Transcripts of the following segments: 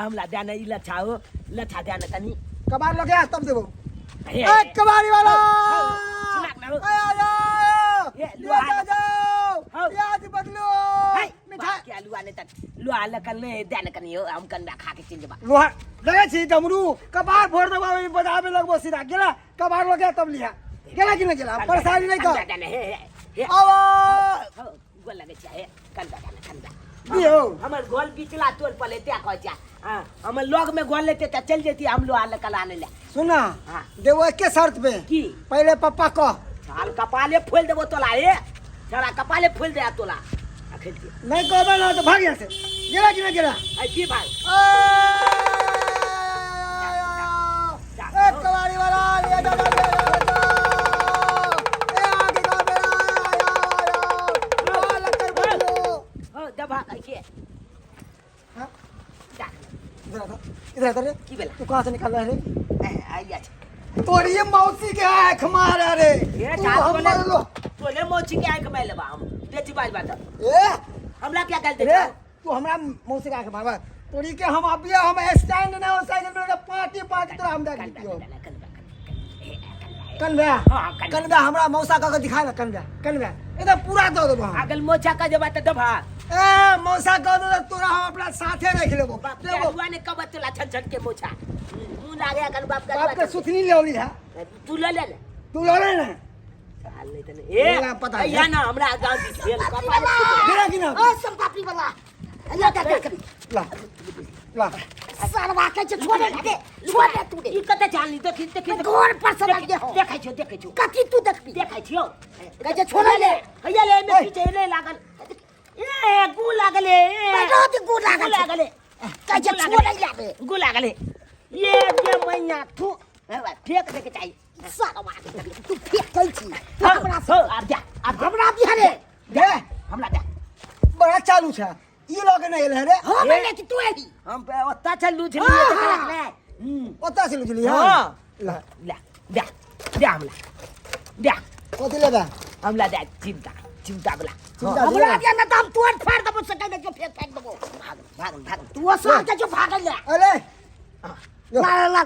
हमरा दे ने ई लच्छा हो लच्छा दे ने तनी कबाड़ लगे आ तब देबो हे, ए कबाड़ी वाला सुनाक ना हो। ए आ जाओ ये, ले जा जाओ हौ। प्याज बदलो हे, मिठाई के आलू आने तक लोहा लकल ने दे ने कनी हो हम कनबा खा के चल जबा लोहा लगे छी डमरू कबाड़ फोड़ देबो अभी बजाबे लगबो सीधा गेला कबाड़ लगे तब लिहा गेला कि नहीं गेला परेशानी नहीं कर दे ने हे हे हे आवा हो गोल लगे छै हे कनबा दे ने कनबा दियो हमर गोल बिचला तोल पले त्या कहै छै हां हमर लग में गोल लेते त चल जेती हम लोहा लकल आने ले सुना हाँ। देबो एके शर्त पे की पहले पप्पा कह छाल कपाले फोल देबो तोला रे छाला कपाले फोल दे तोला अखन के नहीं कहबे ना तो भाग यहाँ से गेला कि नहीं गेला आई की भाई ए कबाड़ी वाला ले जा जा जा जा ए आगे का मेरा आया आया आ लक्कड़ बदलो हो दबा आई के हां जा इधर आ इधर आ रे की भेला तू कहां से निकाल रहा है रे ए आई अच्छा तोरी ये मौसी के आंख मार रे ये तू चाल हम तोले लो तोले मौसी के आंख मार लेबा हम बेची बाज बात ए हमरा क्या गलती रे तू हमरा मौसी के आंख मारबा तोरी के हम अभी हम स्टैंड ना हो साइकिल में पार्टी पार्टी तोरा हम देख लियो कनबे हाँ, कनबे। कनबे हमरा मौसा कह के दिखा ना कनबे कनबे एकदम पूरा दऽ देबो हम अगल मोचा का जबा त दबा ए मौसा कह दो तोरा हम अपना साथे रख लेबो बाप के लेबो अगुआ ने कब तोला छन छन के मोछा मुंह लागे अगल बाप का बाप के सुथनी ले ओली है तू ले ले ले तू लड़े ना चाल नहीं तने ए बोला पता है। या ना हमरा गांव दिस भेल कपाल गिरा कि ना ओ संपापी वाला ला दा दा ला ला सरवा के छे छोड़े दे छोड़ दे तू दे ई कते जानली देखी देखी घर पर से लग हो देखै छियो देखै छियो कथी तू देखबी देखै छियो कहै छै छोड़े ले हैया ले एमे ओए। की छै ले लागल ए गु लागल ए बैठो ते गु लागल गु लागल ए। कहै छै छोड़े ले गु लागल ए। ये ये मैया थू फेंक दे के चाहिए सरवा के तू फेंकै छी तू हो, हमरा हो, आब जा आब जा। हमरा बिहारे दे हमरा दे बड़ा चालू छै ई लऽ के नहि एलै रे हम एले कि तू एली हम ओत्ता चलू छलियै हाँ, तऽ हाँ। कहलक नहि। ओतऽ से लुझली हाँ। ला ले दे दे हमरा दे कथी लेबे हमरा दे चिमटा चिमटा वाला चिमटा हमरा दिया ना त हम तोड़ फाड़ देबो सकै ने जो फेंक फेंक देबो भाग भाग भाग तू ओ साल के जो भागल ले अरे यो। ला ला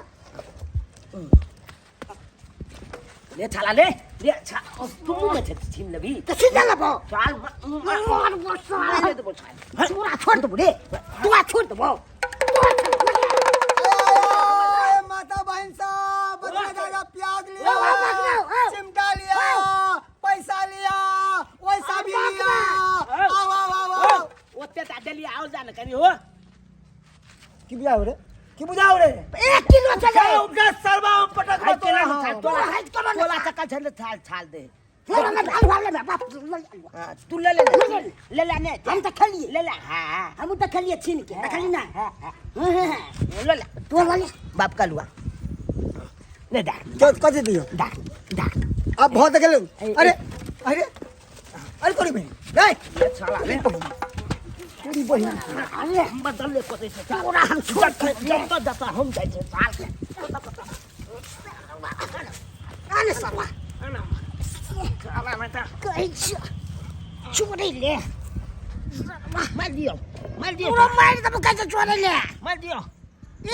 ले छाला ले ले छा तू मुंह में छीन लेबी त सीधा लेबो छाल मार बसा ले देबो छाल तोरा छोड़ देबो रे तोरा छोड़ देबो ए, माता बहन साहब बदला दादा प्याज लिया ओ, ओ, बदला, ओ। चिमटा लिया पैसा लिया वैसा भी लिया आओ आओ आओ आओ ओते ता देली आओ जान कनी हो की बुझाओ रे की बुझाओ रे एक किलो चले उनका सरवा हम पटक हाय तोरा तोला हम। तोला हाय तोला तोला चक्का छल छाल छाल दे तोरा ना ढाल वाले ना बाप हाँ, तू ले ले ले ले ले ने हम त खेलिए ले ले हाँ हाँ हम त खेलिए छीन के देखली ना हाँ, हाँ, हाँ, ले ले तोरा ले बाप का लुआ ले डाक कथी दियो डाक डाक अब बहुत गेल ए, अरे अरे अरे तोरी बहन रे ले छाला ले तोरी बहन अरे हम बदल ले कोते से तोरा हम छोड़ जत जत जत हम जाइ छै साल के अरे सरवा साला में त कहै छियो छोड़ै ले मार दियो मार दियो तोरा मारि देबो कहै छै छोड़ै ले मार दियो ए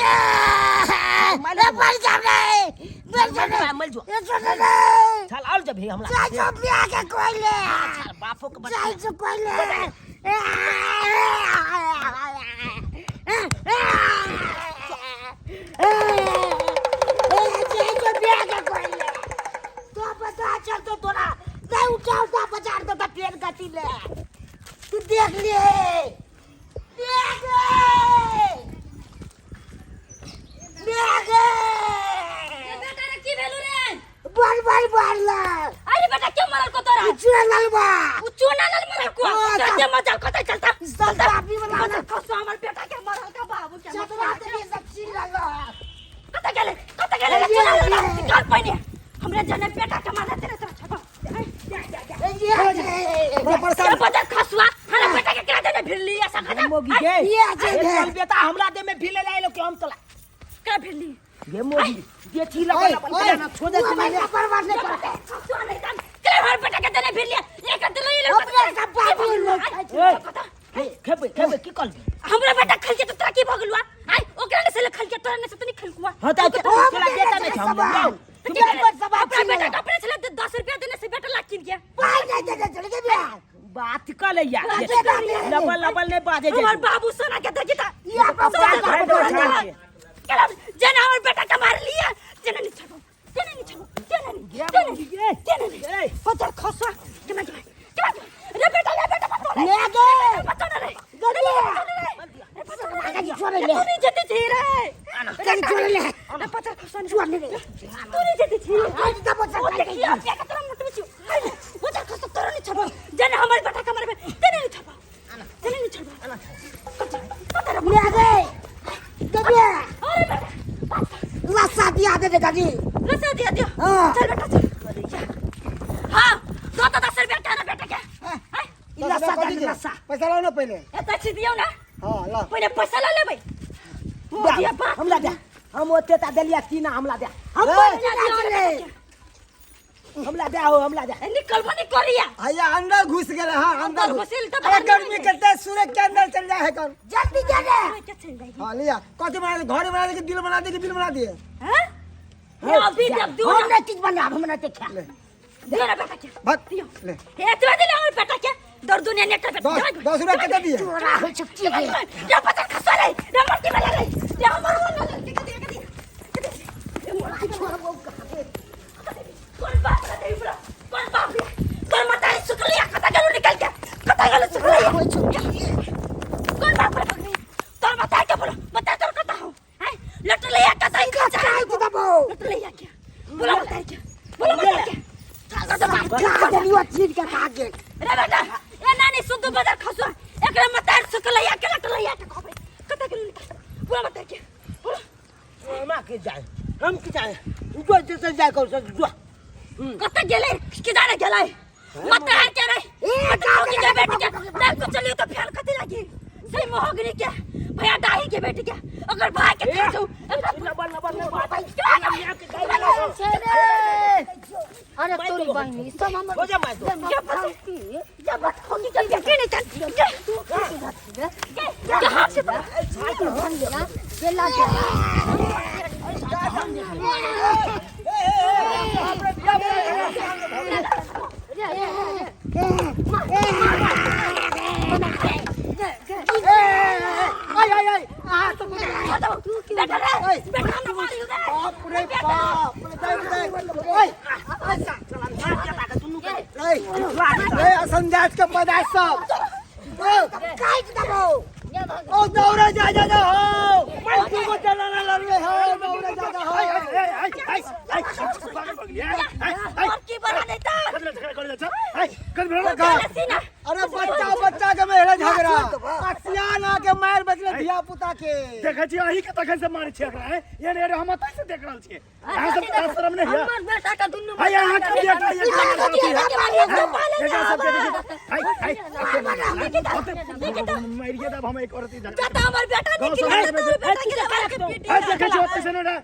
मर जाब रे मर जाब रे मर जो ए छोड़े रे छाल और जब हमरा जाइ छौ बियाह के कोइले छाल बापो के बच्चा जाइ छौ कोइले जाइ छौ बियाह के कोइले तो पता चल तो तोरा नहीं उठा उठा बाजार दो पेड़ गति ले तू देख ले देख ले देख ए बेटा रे की भेलु रे बार बार बार ला अरे बेटा क्यों मरल को तोरा चुना लालबा उ चूना लाल मरल को हाँ, चल के मचल कतै चलता सब बापी वाला मचल खसु हमर बेटा के मरल का बाबू के चतरा के सब चीज लाला कतै गेले कतै गेले रे चूना लाल निकाल पहिने हमरे जने बेटा के मारे तेरे तोरा छपा ये बड़ा परेशान के बजर खसुआ हमरा बेटा के केना देने भिड़ली ऐसा खता मोगी के ये जे ए, चल बेटा हमरा दे में भिले लाइलो के हम तोला का भिड़ली ये मोगी ये चीला ओए, वाला बन ओए। ना छोड़ दे तू परवाह नहीं करते खसुआ नहीं तन केले हमर बेटा के देने भिड़ली एक दिल ये अपने का बाबू लोग ए, खेबे खेबे की कहलबी हमरा बेटा खल के तो तोरा की भऽ गेलौ आइ ओ ओकरा ने से ले खलके तोरा ने से तनी खलकुआ। हां त तोरा बेटा नहीं हम जाओ। अपना बेटा के अपने छले 10 रुपया देने से बेटा ला किन के पाई नहीं देने चल के बिया। बात कर ले यार, लबल लबल नहीं बाजे। हमर बाबू सोना के देखी ता या बाबा जना हमर बेटा के मार लिया, जना नहीं छोड़ो, जना नहीं छोड़ो, जना नहीं, जना नहीं। पत्थर खसवा केना केना केना रे बेटा, रे बेटा पत्थर ले गे पत्थर रे गदे रे पत्थर छोड़ ले, तू नहीं जेती छी रे, कहीं छोड़ ले रे पत्थर खसवा छोड़ ले, तू नहीं जेती छी। आज त बच्चा ओ देखियो के तोरा मोट छी, पत्थर खसवा तोरा नहीं छोड़ो, जना हमर बेटा के मारबे जना नहीं छोड़ो, जना नहीं छोड़ो। पत्थर ले गे गदे। अरे बेटा लस्सा दिया दे दे दादी, लस्सा दिया दियो। हां चल बेटा चल। हां दो तो 10 रुपया के ना बेटा के लस्सा दे, लस्सा पैसा लाओ ना पहले। ए त छी दियो ना। हां ला पहले पैसा ला ले भाई। दिया हमरा दे, हम ओते ता देलिया की ना, हमरा दे, हम चले हमरा दे हो, हमरा दे। निकलबो नहीं करिया भैया अंदर घुस गेल। हां अंदर घुसिल त अरे गर्मी करते सूरज के अंदर चल जाए है कौन, जल्दी दे दे। क्या चल जाएगी। हां लिया कथि बना दे, घर बना दे कि दिल बना दे कि बिल बना दिए। हां अभी जब दू हम नहीं चीज बना, हम नहीं देखा ले दियो ना बेटा के भाग दियो ले ए तो दे ले हमर बेटा के दर दुनिया ने बेटा 10 रुपया कितना दिए। चोरा हो चुकी है रे पत्थर खसवा रे, रे मरती वाला रे, रे हमर वाला रे, के दे के दे के मोरा छोड़ वो कहां पे कौन बाप रे देवरा, कौन बाप रे तोर मतारी सुकलिया कता गेलो निकल के, कता गेलो सुकलिया हो चुकी है। कौन बाप रे पकड़ी तोर मतारी के बोलो, बता तोर कता हो हैं लट ले या कता ही काय खा दबो लट ले या क्या बोलो मतारी के, बोलो मतारी के खा देलियो चीज के खा के रे बेटा ए नानी शुद्ध बाजार खसुआ एकरा मतारी सुकलिया के लट ले या के खबे कता गेलो निकल, बोलो मतारी के बोलो। हम के जाए, हम के जाए जो जैसे जाए कर जो कत गेलै के जाने गेलै मत हार के रे ए मत आओ के बेटी के मैं को चलियो तो फेल कथि लागी सही मोहगनी के भैया डाही के बेटी के अगर भाई के खासु लबल लबल नहीं बाजे। अरे तोरी बहिनी सब हमर हो जा माय तो। क्या पता या बात खोगी के के नहीं चल के के हाथ से बेला के आई आई आई आ तो बेटा रे बेटा हम मारियो रे बाप रे बाप रे रे ओए ए असंजात के पदार्थ सब काट दबो ओ दौड़े जा जा जा हो मैं तू को चलाना लड़वे हो दौड़े जा जा हो और की बना देता सीना। अरे बच्चा बच्चा के मेरा झगड़ा सियान आके मार बचले धिया पुता के देखै छी अही के तखन से मारै छी एकरा हैं ये रे हम एतै से देख रहल छियै अहाँ सब के शरम नहीं है। हमर बेटा के दुनू हाय अहाँ के बेटा ये एकरा सब के देखी हाय हाय मारिए दब हम एक औरत झगड़ा जाता हमर बेटा निकल तोर बेटा के लगा के पीटी हाय देखै छी ओतै से ने रे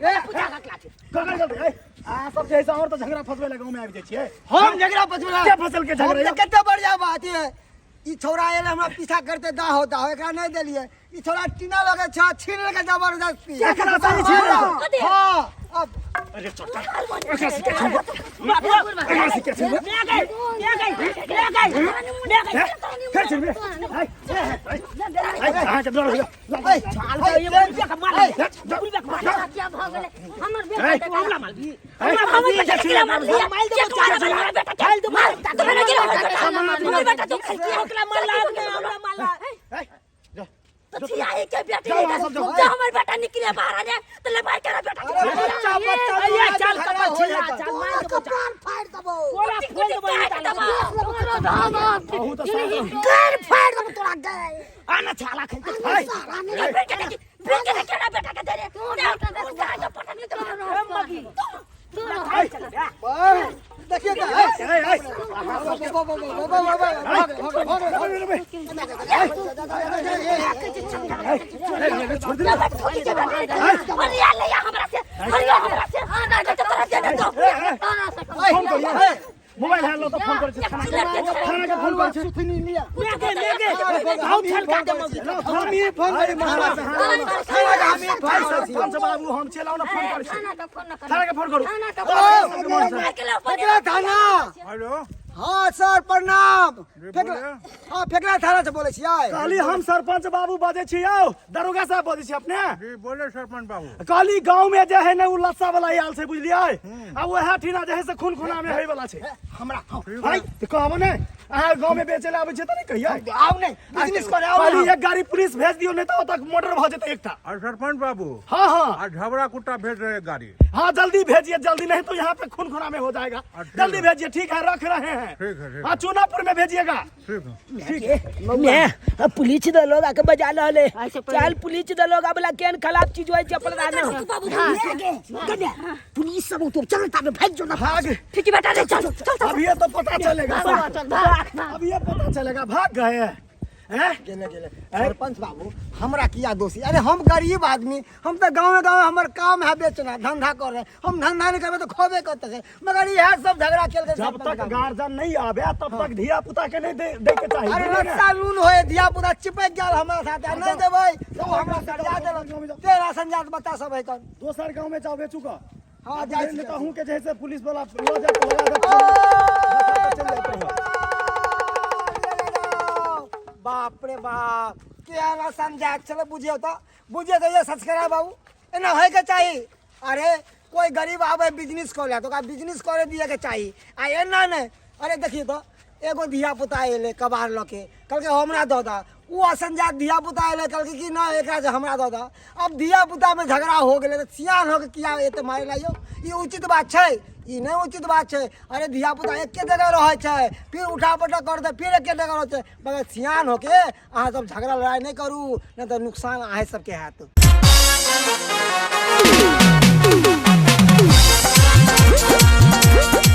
ककर गलती है अहाँ सब जे और तो झगड़ा फसबै लए गाँव में आबि जाइ छियै। हम झगड़ा पछुला के फसल के झगड़ा हम त कते बढ़िया बात है ई छोरा आयल हमरा पीछा करते दा हो दा हो एकरा नहीं देलिए ई छोरा टीना लगे छ छीन लगे जबरदस्ती एकरा से छीन लेलकै। हां अब अरे चोटा एकरा से के छुबो एकरा से के छुबो ले गई ले गई ले गई ले गई फिर छुबे हाय हाय अहाँ के डर हो छाल के ये बुढ़िया के मार बुढ़िया के मार क्या भ गेलै हमर हाय बेटा हमला मार दी हमर बेटा के मार लिया मार दे मार बेटा के मार दे मार तो मैंने गिरा हमर बेटा तो खल किया ओकरा मार ला हमरा मार ला हाय जा तो छियाई के बेटी जाओ, जा सब जाओ। हमर बेटा निकले बाहर आ जाए तो ले भाई करा बेटा के अरे बच्चा बच्चा अरे चल कपा छिला चल तोरा मार दे कपार फाड़ दबो तोरा फोड़ देबो बहुत आसान गैर फाड़ दबो तोरा गैर आना छाला खेलते हाय सारा नहीं बेटा के बेटा के ना बेटा के दे रे उठा के पटक नहीं तो मगी देखिए त हाय हाय बाबा बाबा बाबा भाग भाग भाग छोड़ दे अरे यार ले हमरा से अरे हमरा से ना तो तोरा दे दे तो फोन करिए मोबाइल है लो तो फोन करै छै थाना के फोन करै छै सुथनी लिया ले गई ले गई हम छलका दे मौगी के। हम ही फोन करी महाराज थाना के हम ही फोन करै छी। सरपंच बाबू हम चलाउ ना फोन करै छी। थाना के फोन न करू। थाना के फोन करू। थाना के ओ, फोन करू। फेकला थाना। हेलो। हाँ सर प्रणाम। जी, फेकला बोलिए। हाँ फेकला थाना से बोलै छियै। कहली हम सरपंच बाबू बजै छी यौ, दरोगा साहब बजै छी अपने? जी बोले सरपंच बाबू। कहली गांव में जे है ने उ लस्सा वाला आयल छै बुझलियै, आ वएह ठिना जे है से खून खुना में होय वाला छै। हमरा भाई तऽ कहब ने अहाँ गांव में बेचे ला आबै छै तऽ नहि कहियै। आउ ने बिजनेस करे आउ कहली ने। एक गाड़ी पुलिस भेज दियौ, नहीं तऽ ओतऽ मर्डर भऽ जेतै एकटा। और सरपंच बाबू। हाँ हाँ। आज झबरा कुत्ता भेज रहे गाड़ी। हाँ जल्दी भेजिए जल्दी, नहीं तो यहाँ पे खून खुना में हो जाएगा। ठीक जल्दी है। भेजिए। ठीक है रख रहे हैं। ठीक है, ठीक हाँ चूनापुर में भेजिएगा। ठीक है। मैं पुलिस दलोगा के बजा लहले। ऐसे पहिले। चल पुलिस दलोगा वाला केन खराब चीज होय छै अपन राना। बाबू गने पुलिस सब तो चल ताबे भाग जो ना। भाग ठीक बेटा रे, चल चल चल। अब ये तो पता चलेगा, भाग भाग। अब ये पता चलेगा भाग गए हैं। गेले गेले सरपंच बाबू हमरा किया दोषी? अरे हम गरीब आदमी, हम तो गाँव गाँव हमर काम है बेचना, धंधा कर रहे हैं। हम धंधा नहीं करबे तो खोबे करते हैं, मगर यह सब झगड़ा खेल के जब सरपंच तक बाबू। गार्जियन नहीं आवे तब तक धिया पुता के नहीं दे के चाहिए। अरे बुझलियै ने? रक्षा लून होए धिया पुता चिपक गेल हमरा साथे, आ नहीं देबै तो हमरा सरिया देलक। तेरा संजात बच्चा सब है कन। दोसर गांव में जाओ बेचू का। हाँ, जाइ छी। नहीं तो हूँ के जैसे पुलिस वाला लो जाए तो लगा दे, चल जाते हो। बाप रे बाप, केना समझा चलो बुझियो तो, बुझियो तो ये संस्कार बाबू एना होय के चाही। अरे कोई गरीब आवे बिजनेस करे तो ओकरा बिजनेस करे दिए के चाही, आ एना नहीं। अरे देखियो तो एगो धिया पुता अयलै कबाड़ लऽ के, कहलकै हमरा दऽ दऽ। ओ असंजात धिया पुता अयलै, कहलकै कि नहि एकरा से हमरा दऽ दऽ। अब धिया पुतामे झगड़ा हो गेलै तऽ सियान हो के किया एते मारे ला यौ? ई उचित बात छै? ई नहि उचित बात छै। अरे धिया पुता एके जगह रहै छै, फिर उठा पटक करतै, फिर एके जगह रहै छै। मगर सियान होके अहाँ सब झगड़ा लड़ाइ नहि करू, नहि तऽ नुकसान अहाँ सबके हैत।